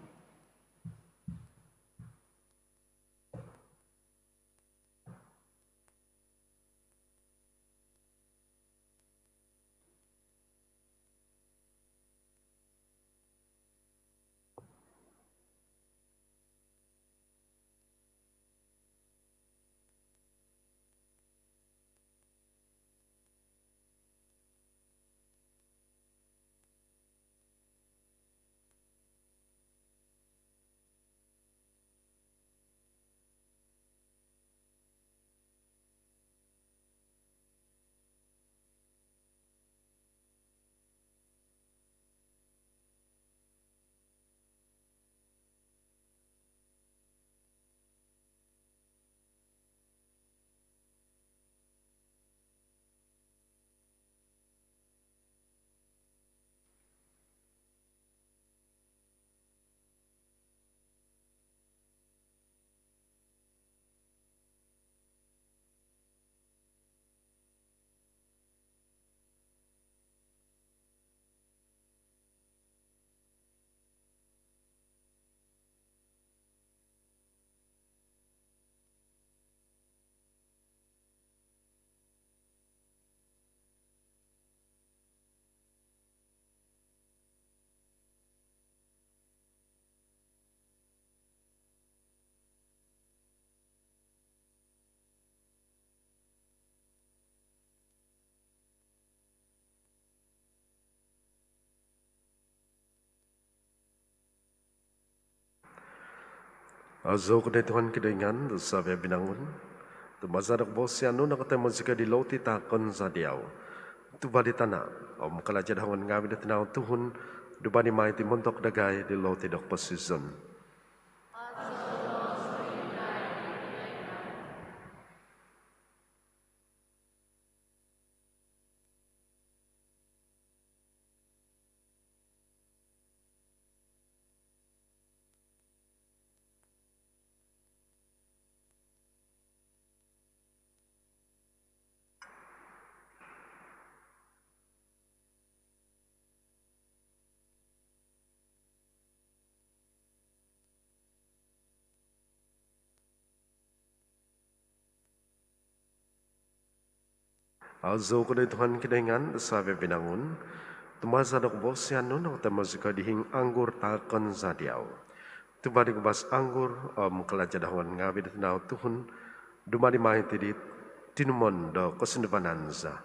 Azoon ko no oi Tuhan Kinoingan do savi' binangun. Tu maza' do kobosian nu nokotoimo zikoi di loti taakon za diau, tuva' di tana' om kalaja' do hongon ngaavi' do tinau tuhun, dumadi mai iti montok dagai di loti do koposizon. Azoon ko no oi Tuhan Kinoingan do savi' binangun. Tu maza' do kobosian nu nokotoimo zikoi di hiing anggur taakon za diau, tuva' di gubas anggur om kalaja' do hongon ngaavi' do tinau tuhun, dumadi mai iti di tinumon do kosunduvanan za.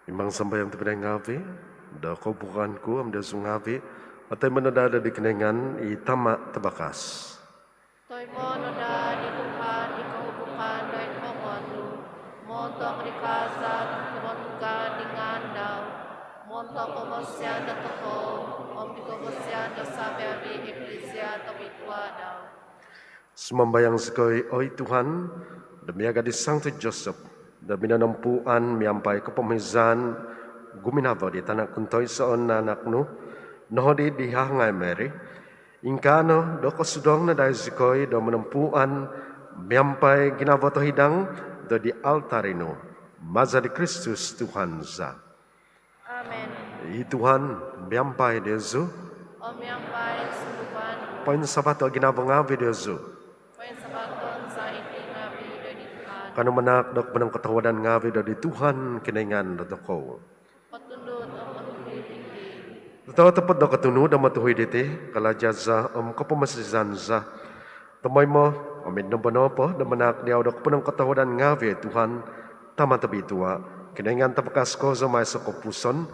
Mimang sambayang tobpinai ngaavi', do kohubukan ku om diozu ngaavi' otoimo' no daa di Kinoingan i Tama' tavakas. Toimo' no daa di Tuhan i kohubukan doid hongon nu, montok di kaazaan om kobontugan di ngaan dau, montok kavasian dotokou om di kavasian do savi-avi' Eklisia tobitua' dau. Sumambayang zikoi, oi Tuhan, do miaga' di Sangti Josop, do minonompuan miampai kopomizaan guminavo di Tanak Tuntoisoon Anak nu, nohodi di Hahangai Mary, ingkaa no do kosudong no daa zikoi do monompuan miampai ginavo tohidang do di altari nu. Maza di Kristus Tuhan za. Amen. I Tuhan miampai diozu. Om miampai sunduvan nu. Poinsavato' ginavo ngaavi' diozu. Poinsavaton za iti ngaavi' do di Tuhan. Kanou manaak do koponongkotohuadan ngaavi' do di Tuhan Kinoingan dotokou. Kotunud om otuhid iti. Totopot do kotunud om otuhid iti, kalaja' za om kopomosizan za, tomoimo om id nombo nopo do manaak diau do koponongkotohuadan ngaavi', Tuhan, Tama' tobitua', Kinoingan tavakas kozo om aiso' koupusan,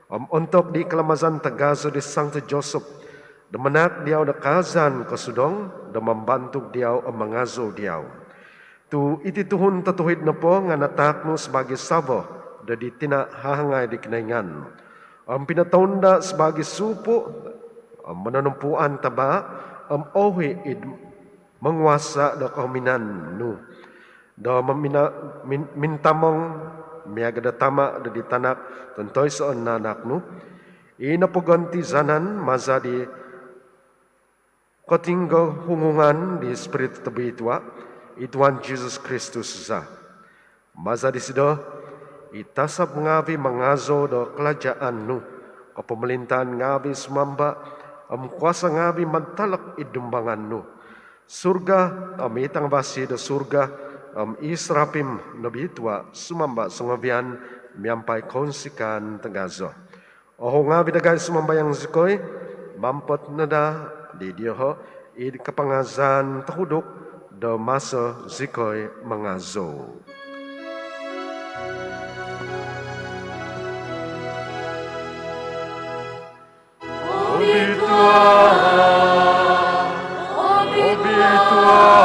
om ontok di kalamazan tagazo di Sangti Josop, do manaak diau do kaazaan kosudong do mambantug diau om mangazou diau. Tu' iti tuhun totuhid nopo nga' nataak nu sabaagi savo do di tina' hahangai di Kinoingan, om pinotounda' sabaagi supu' om mononompuan tavaa om ouhi' id monguasa' do kohominan nu, do momina-, min-, mintamong miaga' do tama' do di Tanak Tuntoisoon Anak nu, i nopogontizanan maza di kotinggohungungan di Spiritu Tobitua', i Tuhan Jisus Kristus za. Maza disido, i tasab ngaavi' mangazou do kalajaan nu, kopomolintaan ngaavi' sumamba', om kuasa' ngaavi' mantalak id dumbangan nu. Surga om i tangavasi do surga om i sarapim nobitua' sumamba' songovian miampai kounsikaan tagazo. Oho ngaavi' dagai sumambayang zikoi, mampot no daa di dioho' id kapangazaan tohuduk do maso zikoi mangazou. Obitua', obitua',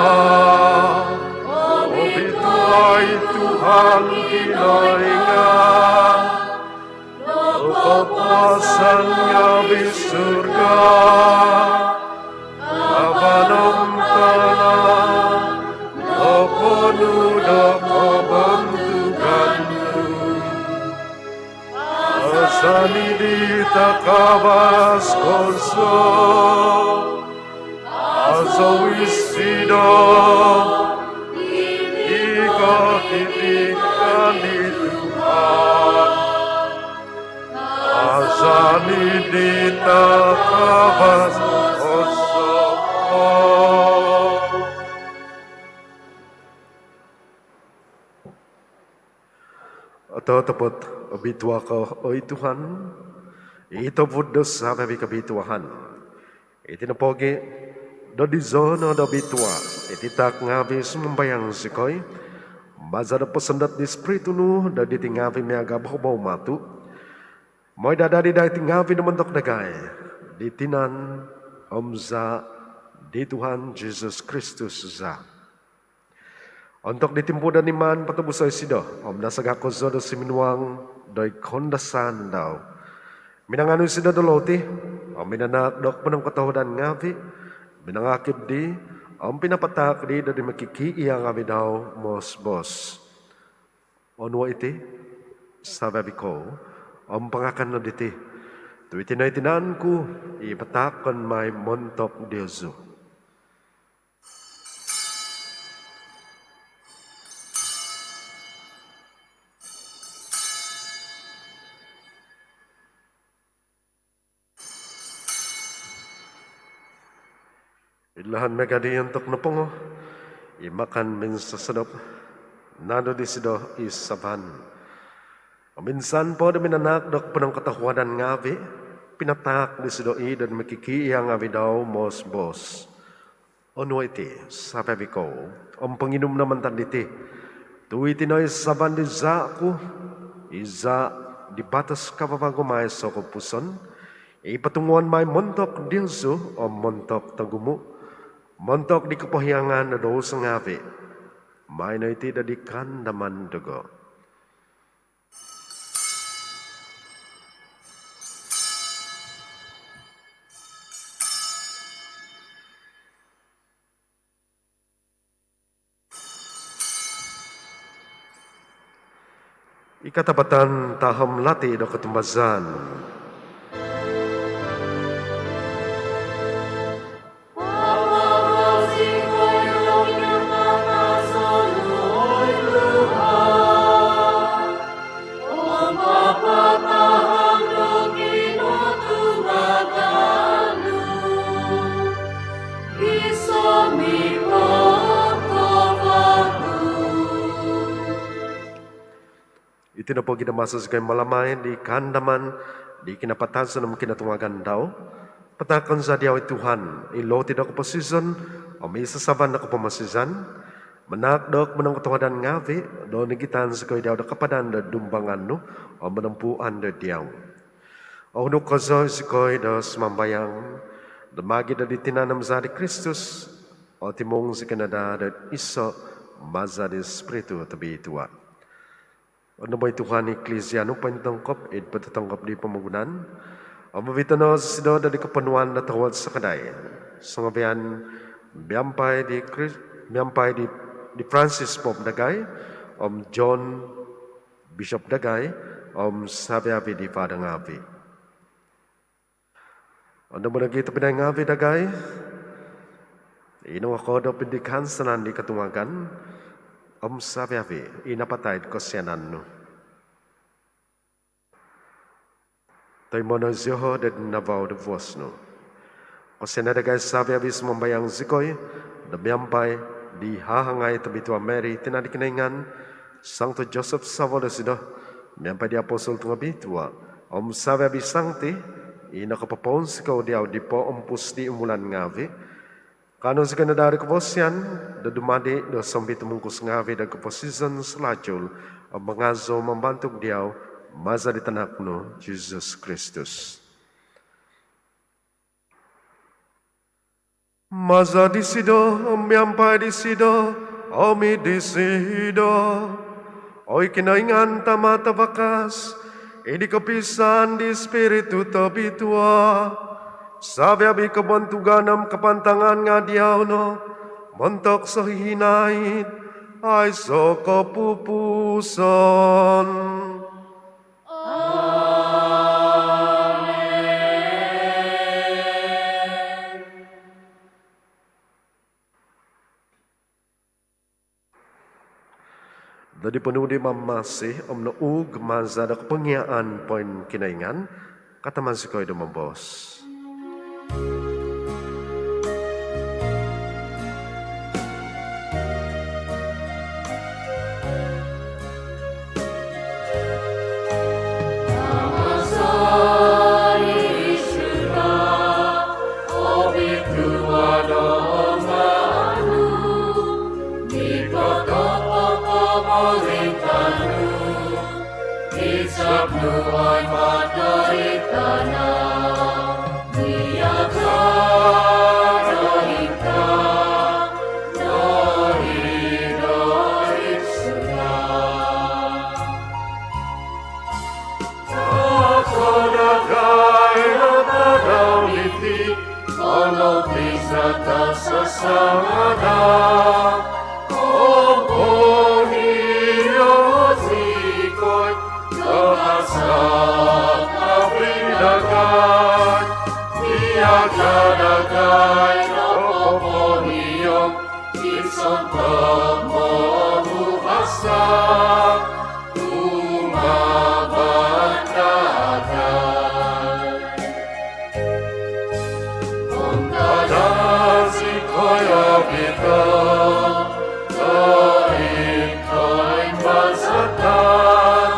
obitua' i Tuhan Kinoingan do kopuasan ngaavi'. Surga om tana' noponu' do kobontugan nu. Azani di takavas kozo, azou isido i kotitikan di Tuhan. Azani di takavas kozo. Ototopot obitua' ko, oi Tuhan, i tobuvud do savi-avi' kobituaan. Iti nopogi', dodizo no do obitua' iti taak ngaavi', sumambayang zikoi, maza do posondot di Spiritu nu do diti ngaavi' miaga' bohobou matu', moi daa dadi daa iti ngaavi' do montok dagai di tinan om zaa' di Tuhan Jisus Kristus za. Ontok di timpu do niman potobuso' isido om nasaga' kozo do suminuang doid koundasaan dau, minanganu isido do loti om minanaak do koponongkotohuadan ngaavi', minangakib dii om pinapataak dii do di mokikiia' ngaavi' dau, moos-boos: Onuo' iti, savi-avi' kou, om pangakan no diti, tu' iti no i tinan ku i pataakon mai montok diozu. Id lahan miaga' dii ontok nopongo i makan minsosodop, naanu disido i saban om insan po do minanaak do koponongkotohuadan ngaavi', pinataak disido i' do mokikiia' ngaavi' dau, moos-boos: Onuo' iti, savi-avi' kou, om ponginum no mantad diti, tu' iti no i saban di zaa' ku, i zaa' di batos kavavagu om aiso kopupuson, i potunguon mai montok diozu om montok togumu, montok di kopohiangan do douso ngaavi, mai no iti do di kaandaman dogo. I katapatan tahom lati do kotumbazaan. Iti nopo gia do maso zikoi mamalamai di kaandaman di kinapatazon om kinotungagan dau, pataakon za diau oi Tuhan, i loti do koposizon om i sasaban do kopomosizan, manaak do monongkotohuadan ngaavi do nigitan zikoi diau do kapadan do dumbangan nu om monompuan do diau. Ohuduk kozo zikoi do sumambayang do maagi do di tinan om zaa di Kristus, otimung zikoi no daa do iso maza di Spiritu Tobitua. Ondomo oi Tuhan i Eklisia nu pointongkop id pototongkop di pomogunan, om ovito no isido do di koponuan do towod sakadai songovian, miampai di Kris-, miampai di, di Francis Pope dagai, om John Bishop dagai, om savi-avi di Father ngaavi. Ondomo nogi tobpinai ngaavi dagai i nongokoodop id di kaansanan di kotungagan, om savi-avi i napatai id kosianan nu. Toimo no zioho do id navau do vuos nu. Kosianai dagai savi-avi, sumambayang zikoi, do miampai di hahangai tobitua Mary, tina di Kinoingan, Sangto Joseph savo dosido, miampai di apostol tongobitua om savi-avi sangti i nokopopounsikou diau di poompus di umulan ngaavi, kaanu zikoi no daa do kobosian do dumadi do sompitumungkus ngaavi do koposizon salajul, om mangazou mambantug diau maza di Tanak nu Jesus Kristus. Maza disido, om miampai disido, om id disido, oi Kinoingan Tama Tavakas, id di kopiisaan di Spiritu Tobitua, savi-avi kobontugan om kapantangan nga diau no, montok sohihinaid aiso kopupuson. Amen. Dadi ponuu di Mamasi om nouug maza do kopongiaan poin Kinoingan, kaanu zikoi do moboos. Dagai no tadau diti, ono pizata sasangada, om pohiong zikoi do hasa kapi dagai, miaga dagai do popohiong, isonto momuhasa kumaa dagai. Om kada zikoi ovito do id koimbazatan,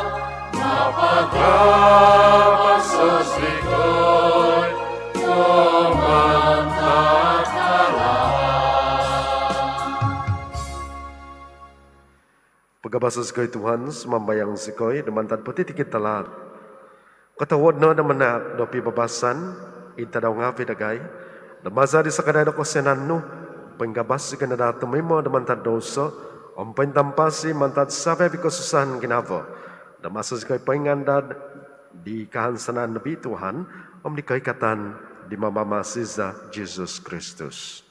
nga pagabaso zikoi do mantad tahaat. Pagabaso zikoi Tuhan, sumambayang zikoi, do mantad potitikid tahaat, Kotohuod no do manaak do pibabasan id tadau ngaavi' dagai, do maza' di sakadai do kosianan nu, poingabas zikoi no daa tomoimo do mantad douso om pointampasi mantad savi-avi' kosusaan ginavo, do maso zikoi poingandad di kahansanan nobitua om di koikatan di Mamamasi za Jisus Kristus.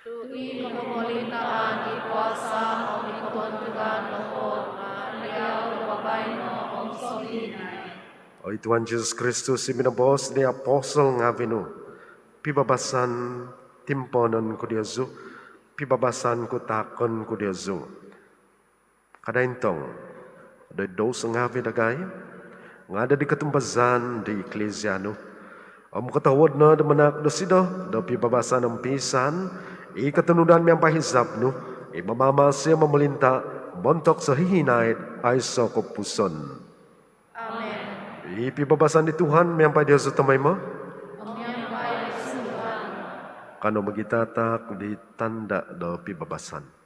Tu i kopomolintaan, i kuasa om i kobontugan nopo nga' diau do baino om sohihinaid. Oi Tuhan Jisus Kristus, i minoboos di apostol ngaavi' nu, pibabasan timpoonon ku diozu, pibabasan ku taakon ku diozu. Kada intong do id douso ngaavi' dagai, nga' do id kotumbazaan di Iklisia nu. Om kotohuod no do manaak dosido do pibabasan om piisaan, i kotunudan miampai hizab nu, i mamamasi om momolinta' montok sohihinaid aiso' kopupuson. Amen. I pibabasan di Tuhan miampai diozu tomoimo. Om miampai diozu. Kanou mogitataak di tanda' do pibabasan.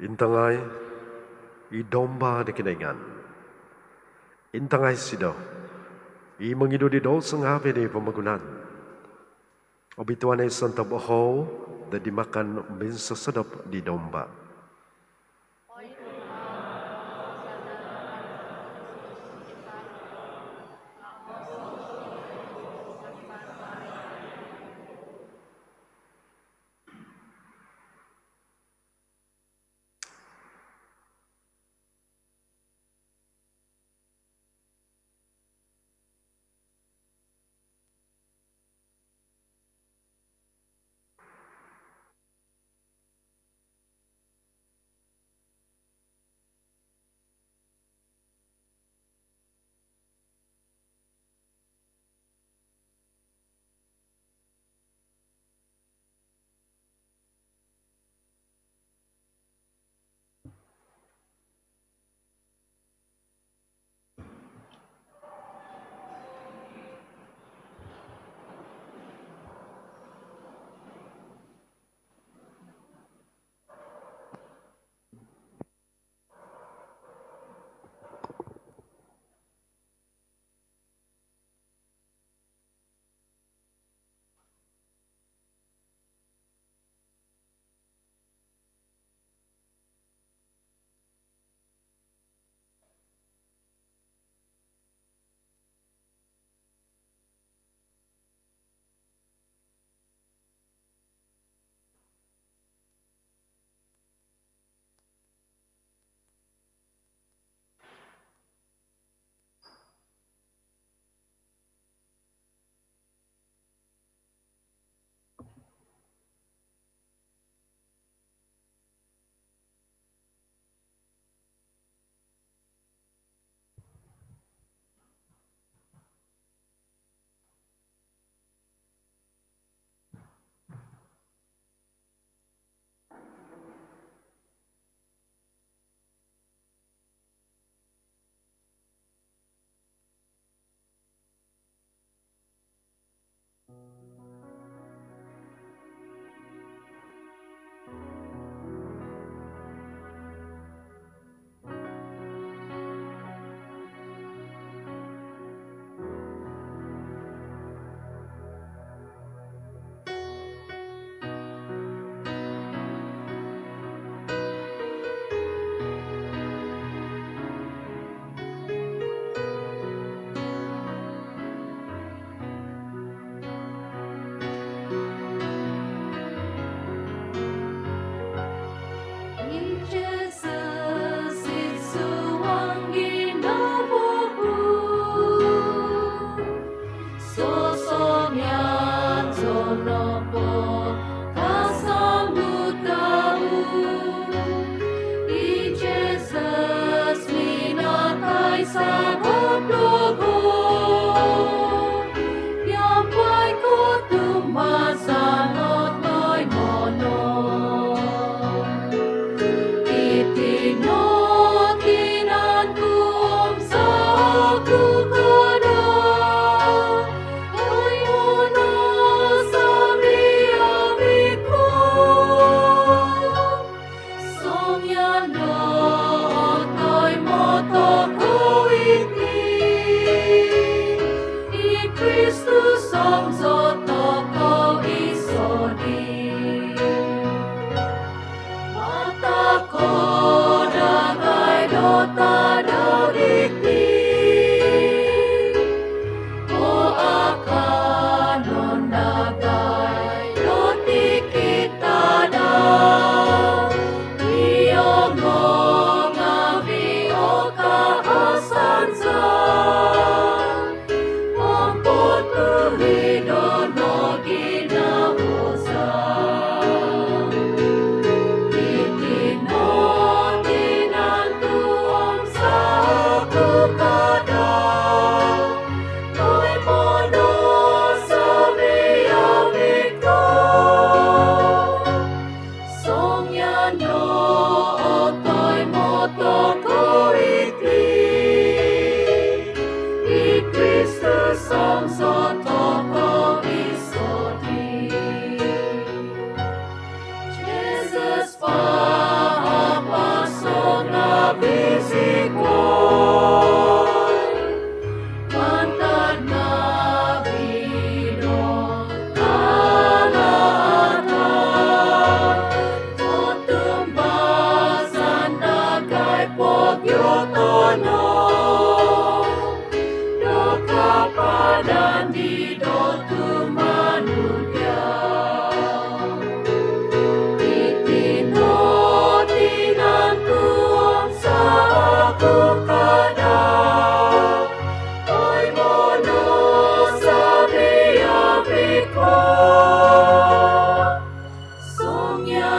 Intangai i Domba di Kinoingan. Intangai sido i mongidu di douso ngaavi' di pomogunan. Obituanai sontob ohou do dimakan minsosodop di Domba.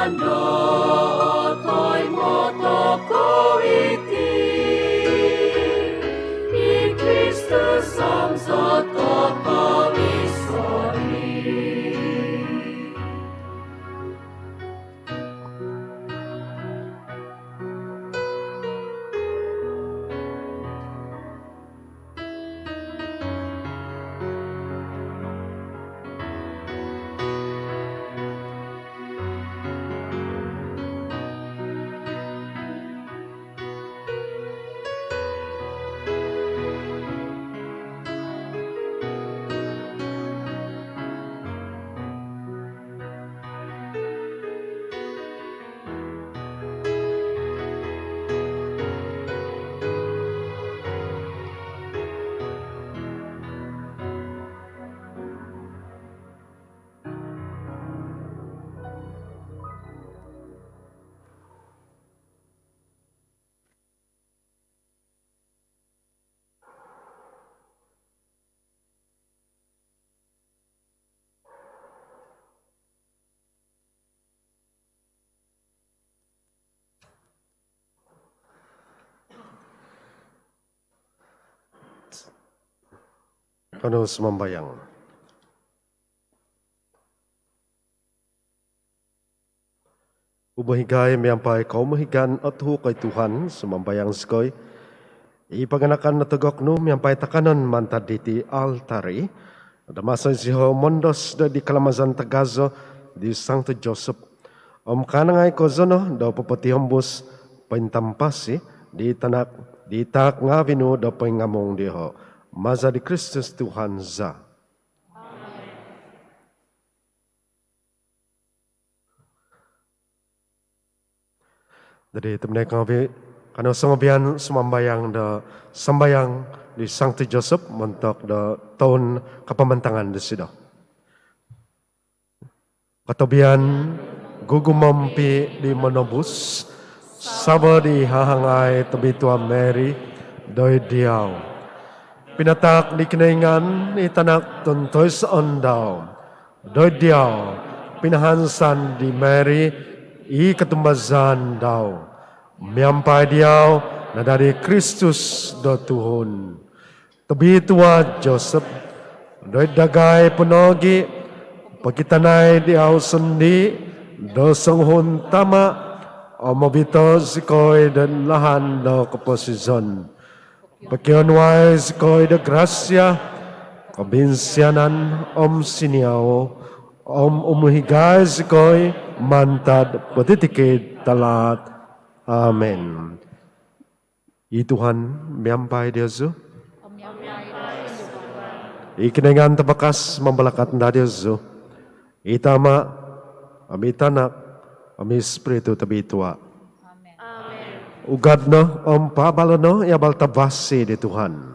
Ando toi moto ko iti, i Kristus om soto ko misori. Kanou sumambayang. Umohigai miampai komohigan o tuhuk, oi Tuhan, sumambayang zikoi, i paganakan do togok nu miampai takanon mantad diti altar i, do maso isido mondos do di kalamazan tagazo di Sangtu Josop, om kanangai kozo no do popotihombus pointampasi di tanak, di taak ngaavi nu do poingamung dioho. Maza di Kristus Tuhan za. Jadi, tobpinai ngaavi, kanou songovian sumambayang do sambayang di Sangti Josop montok do toun kapamantangan disido. Kotobian gugumompi di Monobus, savo di hahangai Tobitua Mary, doid diau. Pinataak di Kinoingan i Tanak tontoisoon dau, doid diau. Pinahansan di Mary i kotumbazaan dau, miampai diau nadadi Kristus do tuhun. Tobitua Josop, doid dagai po nogi pokitanai diau sondii do songuhun tama om obito zikoi doid lahan do koposizon. Pokionuai zikoi do grasia, kobinsianan om siniau, om umohigai zikoi mantad potitikid talaat. Amen. I Tuhan miampai diozu. I Kinoingan Tavakas mambalakat no daa diozu, i Tama, om i Tanak, om i Spiritu Tobitua. Amen. Ugad no om paabalo no i abal tavasi di Tuhan.